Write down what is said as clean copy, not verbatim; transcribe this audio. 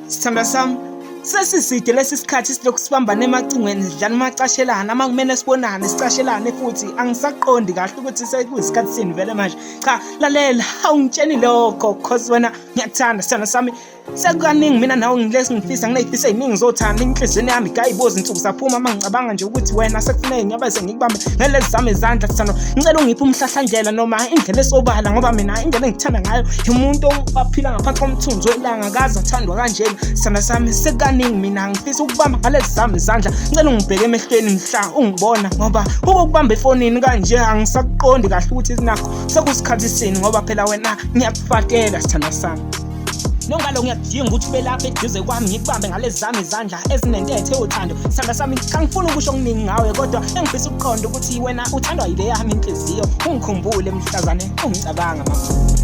Sithandwa sami, sesiside lesi sikhathi silokhu sibambane emacingweni sidlala umacashelana, uma kumele sibonane sicashelane futhi angisaqondi kahle ukuthi sekuyisikhathi sini vele manje. Cha, lalela, awungitsheni lokho cause wena ngiyakuthanda sithandwa sami. Sekukaningi mina nawe ngilesi ngifisa nginey'fiso ey'ningi zothando enhliziyweni yami gayibozi insuku saphuma uma ngicabanga nje ukuthi wena sekufuneke ngiyabe sengikubambe ngalezi zami izandla sithandwa. Ngicela ungiphe umhlahlandlela noma indlela esobala ngoba mina indlela engithanda ngayo umuntu ophila ngaphansi komthunzi welanga akaze athandwa kanjena. Sithandwa sami sekukaningi mina ngifisa ukubamba ngalezi zami izandla. Ngicela ungibheke emehlweni mhla ungibona ngoba ukukubamba efonini kanje angisakuqondi kahle ukuthi nakho sekusikhathi sini ngoba phela wena ngiyakufatela sithandwa sami. Nongalo ngiyakudinga ukuthi ube lapha eduze kwami ngikubambe ngalezi zami izandla ezinentethe yothando. Sithandwa sami angifuni ukusho okuningi ngawe kodwa engifisa ukuqonda ukuthi wena uthandwa yile yami inhliziyo. Ungikhumbule mhlazane ungicabanga mama.